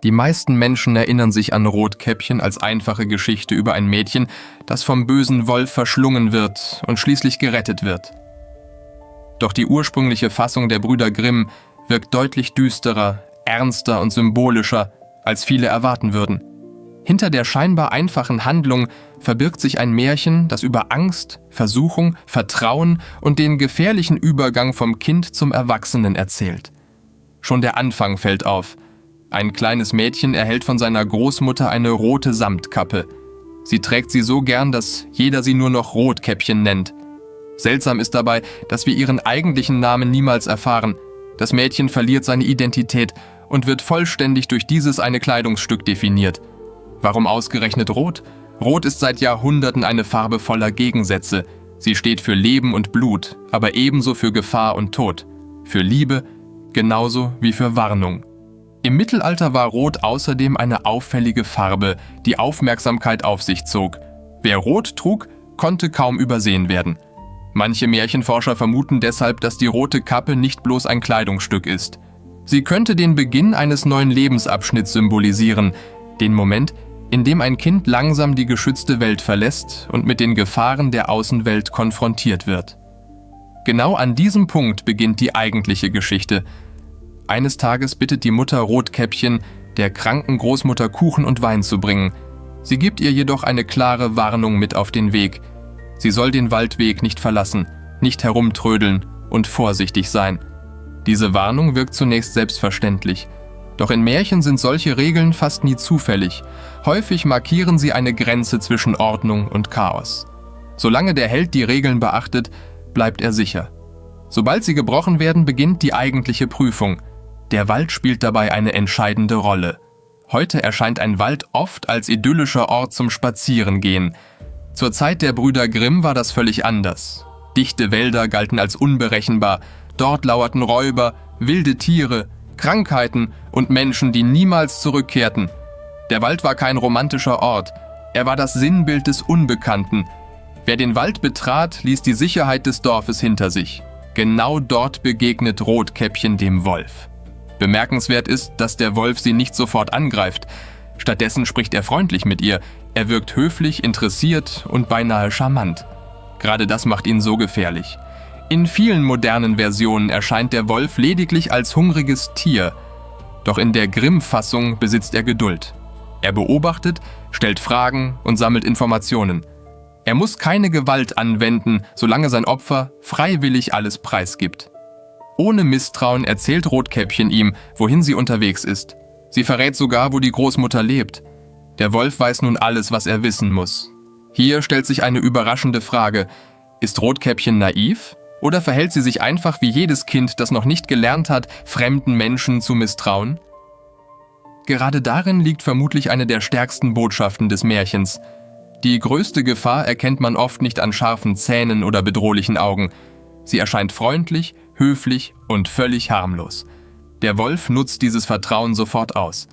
Die meisten Menschen erinnern sich an Rotkäppchen als einfache Geschichte über ein Mädchen, das vom bösen Wolf verschlungen wird und schließlich gerettet wird. Doch die ursprüngliche Fassung der Brüder Grimm wirkt deutlich düsterer, ernster und symbolischer, als viele erwarten würden. Hinter der scheinbar einfachen Handlung verbirgt sich ein Märchen, das über Angst, Versuchung, Vertrauen und den gefährlichen Übergang vom Kind zum Erwachsenen erzählt. Schon der Anfang fällt auf. Ein kleines Mädchen erhält von seiner Großmutter eine rote Samtkappe. Sie trägt sie so gern, dass jeder sie nur noch Rotkäppchen nennt. Seltsam ist dabei, dass wir ihren eigentlichen Namen niemals erfahren. Das Mädchen verliert seine Identität und wird vollständig durch dieses eine Kleidungsstück definiert. Warum ausgerechnet Rot? Rot ist seit Jahrhunderten eine Farbe voller Gegensätze. Sie steht für Leben und Blut, aber ebenso für Gefahr und Tod. Für Liebe, genauso wie für Warnung. Im Mittelalter war Rot außerdem eine auffällige Farbe, die Aufmerksamkeit auf sich zog. Wer Rot trug, konnte kaum übersehen werden. Manche Märchenforscher vermuten deshalb, dass die rote Kappe nicht bloß ein Kleidungsstück ist. Sie könnte den Beginn eines neuen Lebensabschnitts symbolisieren, den Moment, in dem ein Kind langsam die geschützte Welt verlässt und mit den Gefahren der Außenwelt konfrontiert wird. Genau an diesem Punkt beginnt die eigentliche Geschichte. Eines Tages bittet die Mutter Rotkäppchen, der kranken Großmutter Kuchen und Wein zu bringen. Sie gibt ihr jedoch eine klare Warnung mit auf den Weg. Sie soll den Waldweg nicht verlassen, nicht herumtrödeln und vorsichtig sein. Diese Warnung wirkt zunächst selbstverständlich. Doch in Märchen sind solche Regeln fast nie zufällig. Häufig markieren sie eine Grenze zwischen Ordnung und Chaos. Solange der Held die Regeln beachtet, bleibt er sicher. Sobald sie gebrochen werden, beginnt die eigentliche Prüfung. Der Wald spielt dabei eine entscheidende Rolle. Heute erscheint ein Wald oft als idyllischer Ort zum Spazierengehen. Zur Zeit der Brüder Grimm war das völlig anders. Dichte Wälder galten als unberechenbar. Dort lauerten Räuber, wilde Tiere, Krankheiten und Menschen, die niemals zurückkehrten. Der Wald war kein romantischer Ort. Er war das Sinnbild des Unbekannten. Wer den Wald betrat, ließ die Sicherheit des Dorfes hinter sich. Genau dort begegnet Rotkäppchen dem Wolf. Bemerkenswert ist, dass der Wolf sie nicht sofort angreift. Stattdessen spricht er freundlich mit ihr. Er wirkt höflich, interessiert und beinahe charmant. Gerade das macht ihn so gefährlich. In vielen modernen Versionen erscheint der Wolf lediglich als hungriges Tier. Doch in der Grimm-Fassung besitzt er Geduld. Er beobachtet, stellt Fragen und sammelt Informationen. Er muss keine Gewalt anwenden, solange sein Opfer freiwillig alles preisgibt. Ohne Misstrauen erzählt Rotkäppchen ihm, wohin sie unterwegs ist. Sie verrät sogar, wo die Großmutter lebt. Der Wolf weiß nun alles, was er wissen muss. Hier stellt sich eine überraschende Frage: Ist Rotkäppchen naiv? Oder verhält sie sich einfach wie jedes Kind, das noch nicht gelernt hat, fremden Menschen zu misstrauen? Gerade darin liegt vermutlich eine der stärksten Botschaften des Märchens. Die größte Gefahr erkennt man oft nicht an scharfen Zähnen oder bedrohlichen Augen. Sie erscheint freundlich, höflich und völlig harmlos. Der Wolf nutzt dieses Vertrauen sofort aus.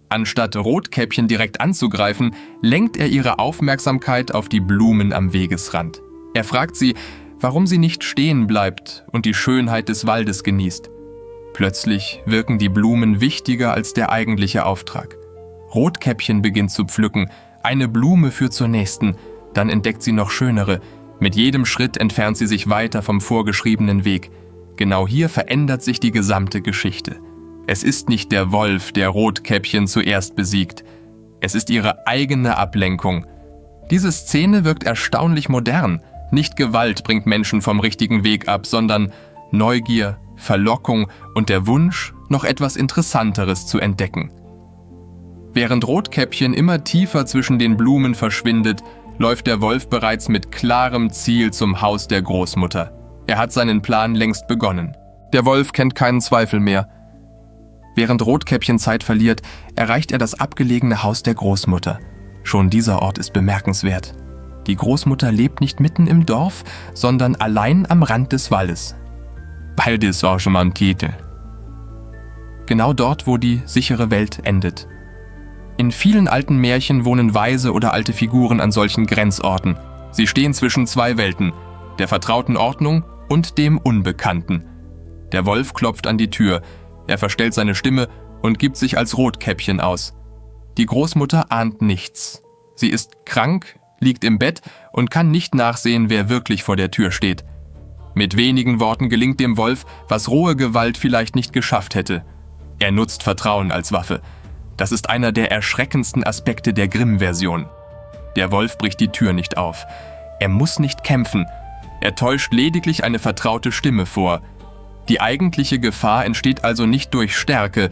Anstatt Rotkäppchen direkt anzugreifen, lenkt er ihre Aufmerksamkeit auf die Blumen am Wegesrand. Er fragt sie, warum sie nicht stehen bleibt und die Schönheit des Waldes genießt. Plötzlich wirken die Blumen wichtiger als der eigentliche Auftrag. Rotkäppchen beginnt zu pflücken, eine Blume führt zur nächsten, dann entdeckt sie noch schönere. Mit jedem Schritt entfernt sie sich weiter vom vorgeschriebenen Weg. Genau hier verändert sich die gesamte Geschichte. Es ist nicht der Wolf, der Rotkäppchen zuerst besiegt. Es ist ihre eigene Ablenkung. Diese Szene wirkt erstaunlich modern. Nicht Gewalt bringt Menschen vom richtigen Weg ab, sondern Neugier, Verlockung und der Wunsch, noch etwas Interessanteres zu entdecken. Während Rotkäppchen immer tiefer zwischen den Blumen verschwindet, läuft der Wolf bereits mit klarem Ziel zum Haus der Großmutter. Er hat seinen Plan längst begonnen. Der Wolf kennt keinen Zweifel mehr. Während Rotkäppchen Zeit verliert, erreicht er das abgelegene Haus der Großmutter. Schon dieser Ort ist bemerkenswert. Die Großmutter lebt nicht mitten im Dorf, sondern allein am Rand des Waldes. Beides war schon mal ein Titel. Genau dort, wo die sichere Welt endet. In vielen alten Märchen wohnen weise oder alte Figuren an solchen Grenzorten. Sie stehen zwischen zwei Welten, der vertrauten Ordnung und dem Unbekannten. Der Wolf klopft an die Tür. Er verstellt seine Stimme und gibt sich als Rotkäppchen aus. Die Großmutter ahnt nichts. Sie ist krank, liegt im Bett und kann nicht nachsehen, wer wirklich vor der Tür steht. Mit wenigen Worten gelingt dem Wolf, was rohe Gewalt vielleicht nicht geschafft hätte. Er nutzt Vertrauen als Waffe. Das ist einer der erschreckendsten Aspekte der Grimm-Version. Der Wolf bricht die Tür nicht auf. Er muss nicht kämpfen. Er täuscht lediglich eine vertraute Stimme vor. Die eigentliche Gefahr entsteht also nicht durch Stärke,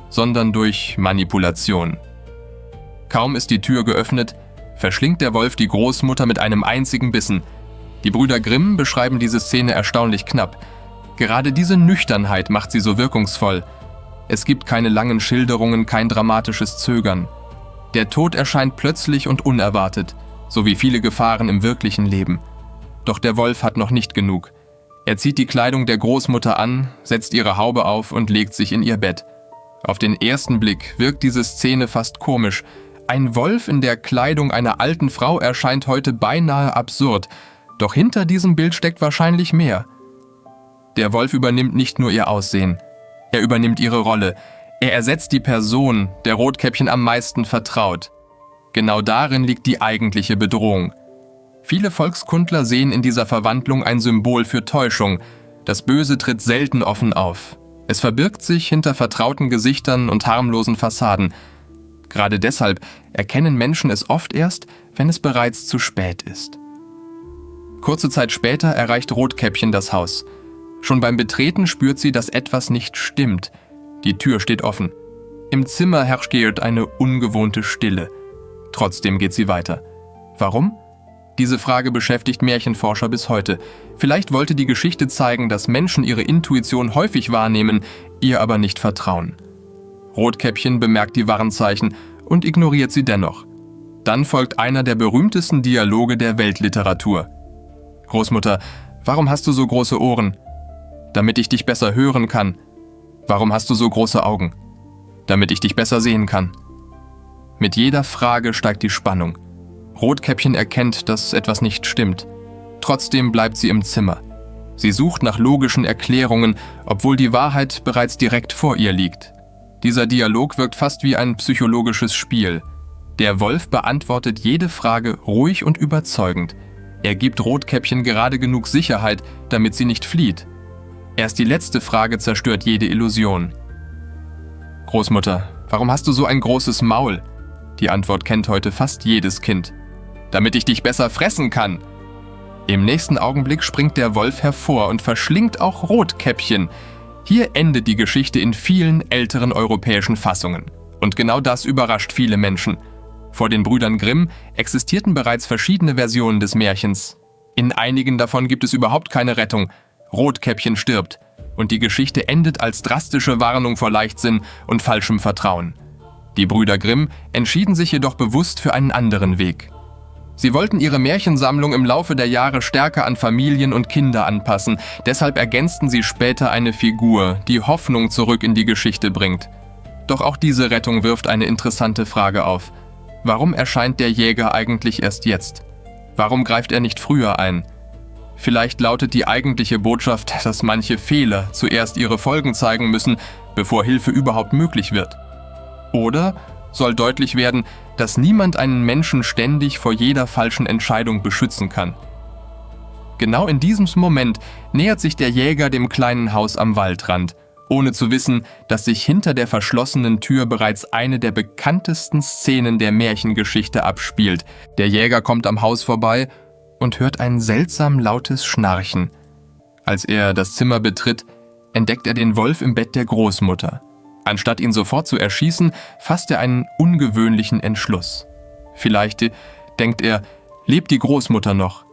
sondern durch Manipulation. Kaum ist die Tür geöffnet, verschlingt der Wolf die Großmutter mit einem einzigen Bissen. Die Brüder Grimm beschreiben diese Szene erstaunlich knapp. Gerade diese Nüchternheit macht sie so wirkungsvoll. Es gibt keine langen Schilderungen, kein dramatisches Zögern. Der Tod erscheint plötzlich und unerwartet, so wie viele Gefahren im wirklichen Leben. Doch der Wolf hat noch nicht genug. Er zieht die Kleidung der Großmutter an, setzt ihre Haube auf und legt sich in ihr Bett. Auf den ersten Blick wirkt diese Szene fast komisch. Ein Wolf in der Kleidung einer alten Frau erscheint heute beinahe absurd. Doch hinter diesem Bild steckt wahrscheinlich mehr. Der Wolf übernimmt nicht nur ihr Aussehen. Er übernimmt ihre Rolle. Er ersetzt die Person, der Rotkäppchen am meisten vertraut. Genau darin liegt die eigentliche Bedrohung. Viele Volkskundler sehen in dieser Verwandlung ein Symbol für Täuschung. Das Böse tritt selten offen auf. Es verbirgt sich hinter vertrauten Gesichtern und harmlosen Fassaden. Gerade deshalb erkennen Menschen es oft erst, wenn es bereits zu spät ist. Kurze Zeit später erreicht Rotkäppchen das Haus. Schon beim Betreten spürt sie, dass etwas nicht stimmt. Die Tür steht offen. Im Zimmer herrscht eine ungewohnte Stille. Trotzdem geht sie weiter. Warum? Diese Frage beschäftigt Märchenforscher bis heute. Vielleicht wollte die Geschichte zeigen, dass Menschen ihre Intuition häufig wahrnehmen, ihr aber nicht vertrauen. Rotkäppchen bemerkt die Warnzeichen und ignoriert sie dennoch. Dann folgt einer der berühmtesten Dialoge der Weltliteratur. Großmutter, warum hast du so große Ohren? Damit ich dich besser hören kann. Warum hast du so große Augen? Damit ich dich besser sehen kann. Mit jeder Frage steigt die Spannung. Rotkäppchen erkennt, dass etwas nicht stimmt. Trotzdem bleibt sie im Zimmer. Sie sucht nach logischen Erklärungen, obwohl die Wahrheit bereits direkt vor ihr liegt. Dieser Dialog wirkt fast wie ein psychologisches Spiel. Der Wolf beantwortet jede Frage ruhig und überzeugend. Er gibt Rotkäppchen gerade genug Sicherheit, damit sie nicht flieht. Erst die letzte Frage zerstört jede Illusion. Großmutter, warum hast du so ein großes Maul? Die Antwort kennt heute fast jedes Kind. Damit ich dich besser fressen kann. Im nächsten Augenblick springt der Wolf hervor und verschlingt auch Rotkäppchen. Hier endet die Geschichte in vielen älteren europäischen Fassungen. Und genau das überrascht viele Menschen. Vor den Brüdern Grimm existierten bereits verschiedene Versionen des Märchens. In einigen davon gibt es überhaupt keine Rettung. Rotkäppchen stirbt. Und die Geschichte endet als drastische Warnung vor Leichtsinn und falschem Vertrauen. Die Brüder Grimm entschieden sich jedoch bewusst für einen anderen Weg. Sie wollten ihre Märchensammlung im Laufe der Jahre stärker an Familien und Kinder anpassen. Deshalb ergänzten sie später eine Figur, die Hoffnung zurück in die Geschichte bringt. Doch auch diese Rettung wirft eine interessante Frage auf. Warum erscheint der Jäger eigentlich erst jetzt? Warum greift er nicht früher ein? Vielleicht lautet die eigentliche Botschaft, dass manche Fehler zuerst ihre Folgen zeigen müssen, bevor Hilfe überhaupt möglich wird. Oder soll deutlich werden, dass niemand einen Menschen ständig vor jeder falschen Entscheidung beschützen kann. Genau in diesem Moment nähert sich der Jäger dem kleinen Haus am Waldrand, ohne zu wissen, dass sich hinter der verschlossenen Tür bereits eine der bekanntesten Szenen der Märchengeschichte abspielt. Der Jäger kommt am Haus vorbei und hört ein seltsam lautes Schnarchen. Als er das Zimmer betritt, entdeckt er den Wolf im Bett der Großmutter. Anstatt ihn sofort zu erschießen, fasst er einen ungewöhnlichen Entschluss. Vielleicht, denkt er, lebt die Großmutter noch.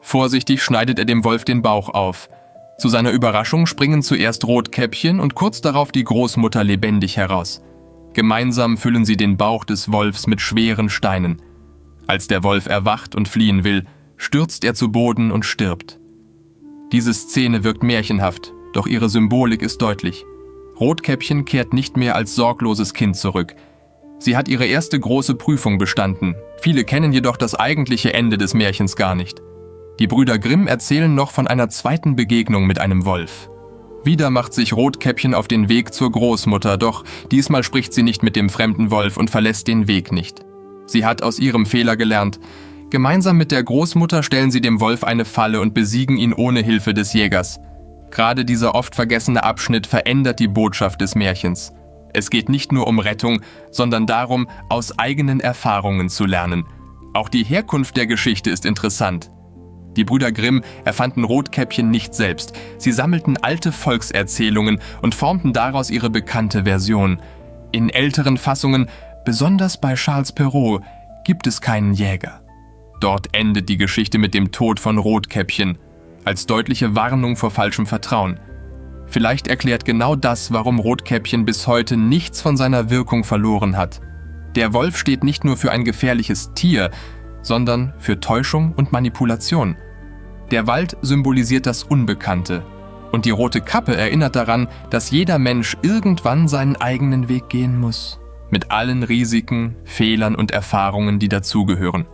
Vorsichtig schneidet er dem Wolf den Bauch auf. Zu seiner Überraschung springen zuerst Rotkäppchen und kurz darauf die Großmutter lebendig heraus. Gemeinsam füllen sie den Bauch des Wolfs mit schweren Steinen. Als der Wolf erwacht und fliehen will, stürzt er zu Boden und stirbt. Diese Szene wirkt märchenhaft, doch ihre Symbolik ist deutlich. Rotkäppchen kehrt nicht mehr als sorgloses Kind zurück. Sie hat ihre erste große Prüfung bestanden. Viele kennen jedoch das eigentliche Ende des Märchens gar nicht. Die Brüder Grimm erzählen noch von einer zweiten Begegnung mit einem Wolf. Wieder macht sich Rotkäppchen auf den Weg zur Großmutter, doch diesmal spricht sie nicht mit dem fremden Wolf und verlässt den Weg nicht. Sie hat aus ihrem Fehler gelernt. Gemeinsam mit der Großmutter stellen sie dem Wolf eine Falle und besiegen ihn ohne Hilfe des Jägers. Gerade dieser oft vergessene Abschnitt verändert die Botschaft des Märchens. Es geht nicht nur um Rettung, sondern darum, aus eigenen Erfahrungen zu lernen. Auch die Herkunft der Geschichte ist interessant. Die Brüder Grimm erfanden Rotkäppchen nicht selbst. Sie sammelten alte Volkserzählungen und formten daraus ihre bekannte Version. In älteren Fassungen, besonders bei Charles Perrault, gibt es keinen Jäger. Dort endet die Geschichte mit dem Tod von Rotkäppchen, als deutliche Warnung vor falschem Vertrauen. Vielleicht erklärt genau das, warum Rotkäppchen bis heute nichts von seiner Wirkung verloren hat. Der Wolf steht nicht nur für ein gefährliches Tier, sondern für Täuschung und Manipulation. Der Wald symbolisiert das Unbekannte. Und die rote Kappe erinnert daran, dass jeder Mensch irgendwann seinen eigenen Weg gehen muss. Mit allen Risiken, Fehlern und Erfahrungen, die dazugehören.